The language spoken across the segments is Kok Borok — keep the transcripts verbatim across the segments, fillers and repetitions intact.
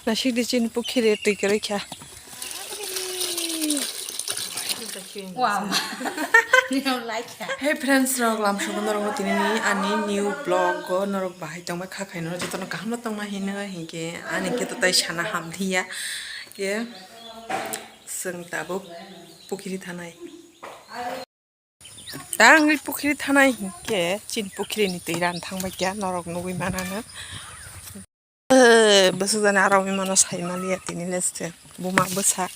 Nasik di chini pukhiri twi kwrwi kha. Wow. Nino like kha. Hey friends rok, lam sugo norok tini ni ani new vlog o norok bahai tongma kha khaino jotono kaham no tongma hino hinkhe ani khe to tai sana hamliya ke chwng tabuk pukhiri thanai. Tangwi pukhiri thanai hinkhe chini pukhiri ni twi ran thangbai kya norok nugwi manano. Eh, bwswk jani aro mano sai maliya tini leste buma bwsa.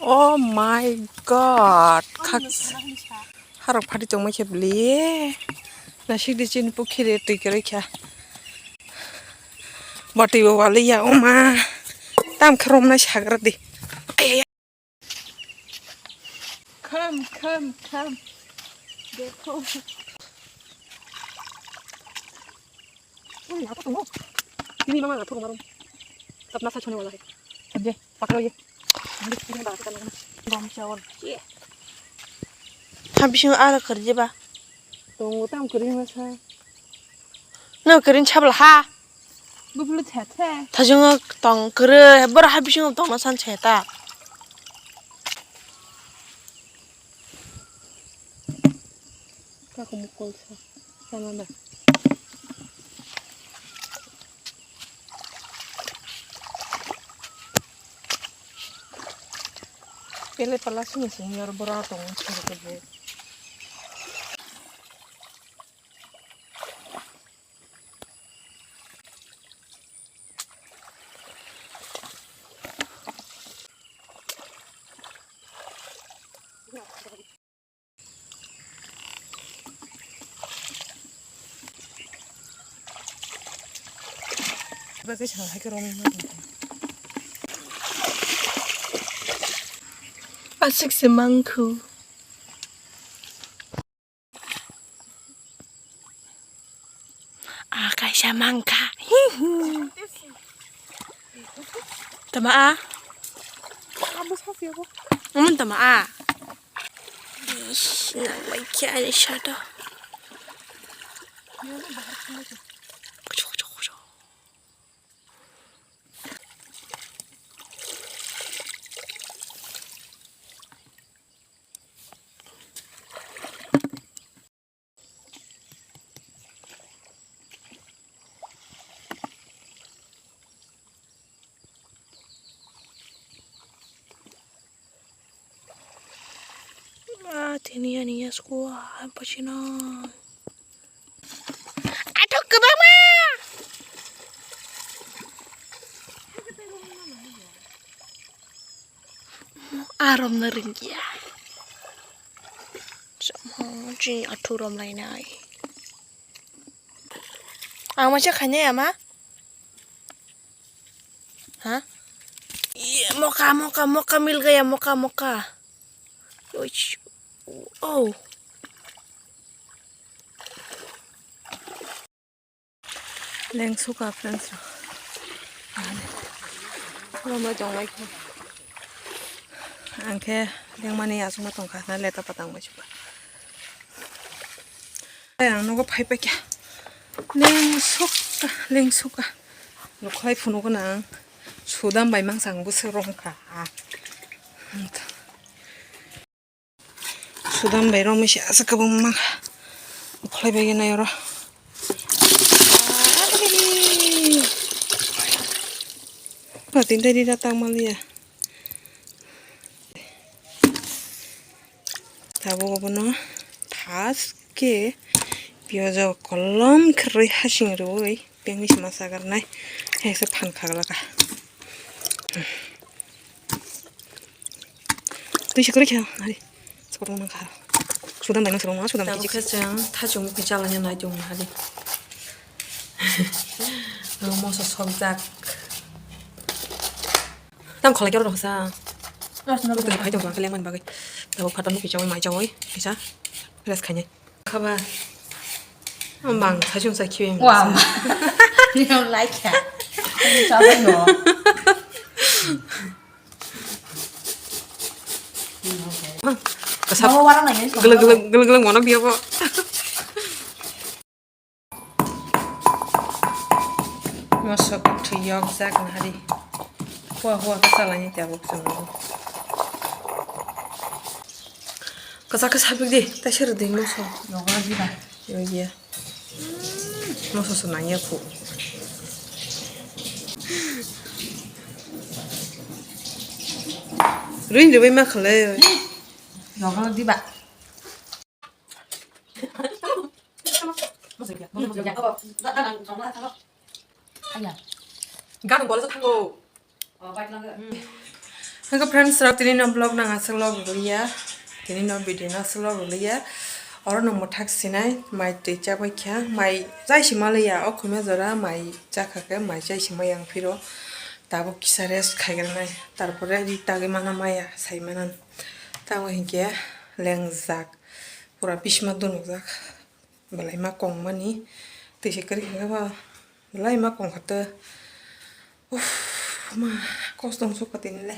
Oh my God, khak harok phati tongma khe bli. Nasik di chini pukhiri twi kwrwi kha. Botwi bo waliya oma. Tam khe romnai sagra di. Come, come, come. Dekho. Ui, apa tuh? Ini mama nggak tahu kemarin. Tapi nasa cuma wala. Aje, pakai aja. Ini kita nggak kita nggak. Bom cawon. Iya. Habis itu ada kerja, Bah. Tunggu tam kering masa. No kering cabel ha. Bubulu tete. Thajungo tong kwrwi, borok ha bisingo tongna san se ta. Kako mukol sa, sana da. Pele pala sini sini yor bora tong sini kebo. Aswk se mangkhu. Ah, kaisa mangkha. Tama a? Umun tama a? Ish, nang bai kya ni shada. Ah, tini ani ya sku ah, apa sih nang? Aduh, kebama. Arom na ringya. Sama chini athurom lainai. Ang masa khainai ama? Ha? Iya, moka, moka, moka mil gaya, moka, moka. Uish. Oh. Lengsuka friends rok. Romoi tonglai kho. Ang khe lengmani aswkno tongkha na leta patang bai suka. Ang nogo phai paikha. Lengsuka, lengsuka. Nokhlai phunugo nang. Sudam bai mangsa ang bwswk romkha. Sudam bai romwi se aswk kwbangma khlai bai nai oro. Patin tei rira tang maliya. Tabuk obono thas khe piyaj o kolom khe rwi hasing rwi. Tengwi se ma sagar nai. Hai se phan khaglaka. Twi se kwrwi kha, hari. Sokotong nang kha. Sudam bai nang sokotong, sudam. Tabuk khe chwng thachung mukhi chalanya nai tong hari. Ang moso sokjak. Tang kholai khe oro sa. Oro sa. Oro phai tong kha lengmani bagwi. Tabuk phatar mukhi chawi mai chawi kisa. Rest khainai. Khaba. Ang bang thachung sa khibi. Wow. Nino like kha. Ani chabai no. Kasap. Mama wara nai. Geleng, geleng, geleng, geleng, mono biya bo. Masa kuthui. Yok jak nahari. Hua hua khe chalaini tabuk chwng. Kwchak khe sapik di, taisa rwdi moso. Nogo diba? Yokya. Moso se nangya khu. Rwini rwbai ma khalai. Nogo diba? Ganang bola sa thango. Hingke friends rok, tini no vlog nang aswk log rwliya, tini no video no aswk log rwliya. Oro no mwthak sinai mai twi chabai kha, mai chai si maliya, o khumya jora mai chakha khe mai chai si maya ang phiro. Tabuk kisa rest khaigra nai, tarpore ri tagwi mana maya sai mana. Tamo hinkhe lengjak, pura bisma dungjak. Belai ma kongmani, twi se kwrwi khe ba belai ma kongkha tw. Uff, ma, kosto wng sukha tini le.